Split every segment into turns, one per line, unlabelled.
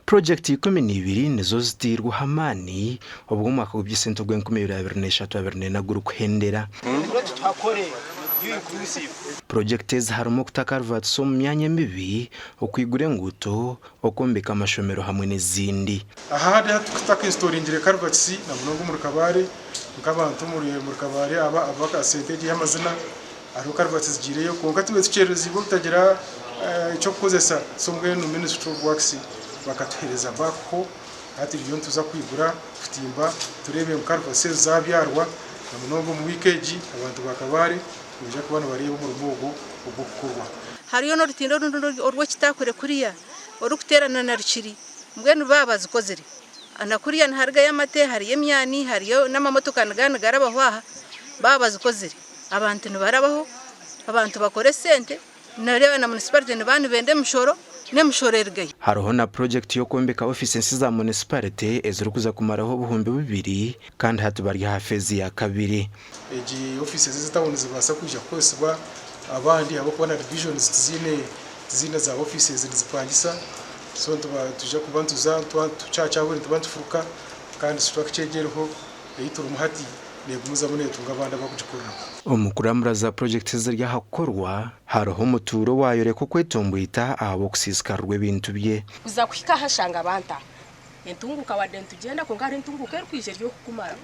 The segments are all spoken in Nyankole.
Purojekiti 12 nizo ziteirweho amaani obwo omwaka gw'eby'esente ogw'enkumi ibiri 23 24 gurikuhendera. Purojekiti ezi harimu okuta karuvatisi omu myanya emibi, okwigura enguuto, okwombeka amashomero hamwe n'ezindi.
Ahandi ahu tutakainstolingire karuvatisi na munonga omuri Kabale, nk'abantu omuri Kabale aba aba sente egi ey'amazina hariho karuvatisi zigiireyo kwonka tube tukyereziibwe obutagira eky'okukozesa so mbwenu Ministry of Works bakatuheereza backhoe hati eriyo nituza kwigura kutimba tureebe ngu karuvatisi ezo zaabyarwa na munonga omu wiiki egi abantu ba Kabale nibaija kuba nibareeba omurimo ogwo ogw'okukorwa.
Hariyo n'orutindo orundi orw'ekitakure kuriya orurikuteerana na Rukiri mbwenu baaba bazikozire. Na kuriya niharugayo amate, hariyo emyani, hariyo n'amamotoka nigaba nigarabaho aha, baaba bazikozire abantu nibarabaho, abantu bakore esente, noreeba na munisiparite nibaba nibenda emishoro, n'emishoro erugayo.
Hariho na purojekiti y'okwombeka ofiisi ensya za munisiparite ezirikuza kumaraho 2000 kandi hati bari aha feezi ya kabiri.
Egi ofiisi ezi ez'etawuni nizibaasa kwija kukozesibwa abandi ahabw'okuba na divisions tiziine tiziine za ofiisi nizipangisa so nituba nitwija kuba nituza tukyakyahure nituba nitufuruka kandi structure egi eriho ei turimu hati neegumizamu neetunga abandi abarikugikoreramu.
Omu kuramura za purojekiti eziri aha kukorwa, hariho omutuura owaayoreka okwetombwita ahabw'okusiisikarirwa ebintu bye.
Kuza kuhika aha nshanga abantu aha entunguuka wadde nitugyenda kwonka hariho entunguuka erikwija eri okukumara.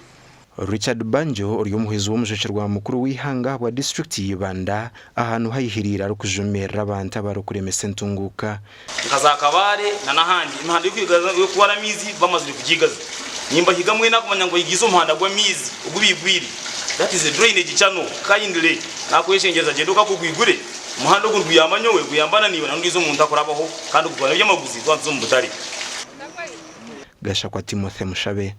Richard Banjo ori omuhwezi w'omujwekyerwa mukuru w'eihanga ahabwa disiturikiti ya Ibanda ahantu haihiriire arikujumirira abantu abarikuremesa entunguuka.
Nka za Kabale na n'ahandi emihanda y'okutwara amaizi bamazire kugiigaza. Nimbahiga mwena kumanya ngu baigiize omuhanda gw'amaizi ogu baigwire, that is a drainage channel, kindly nakweshengyereza gyenda okakugwigure. Omuhanda ogu niguyamba nyowe, guyamba na naiwe na n'ondiijo omuntu akurabaho kandi gutwara eby'amaguzi twaba nituza omu butare.
Gashakwa Timothy Mushabe.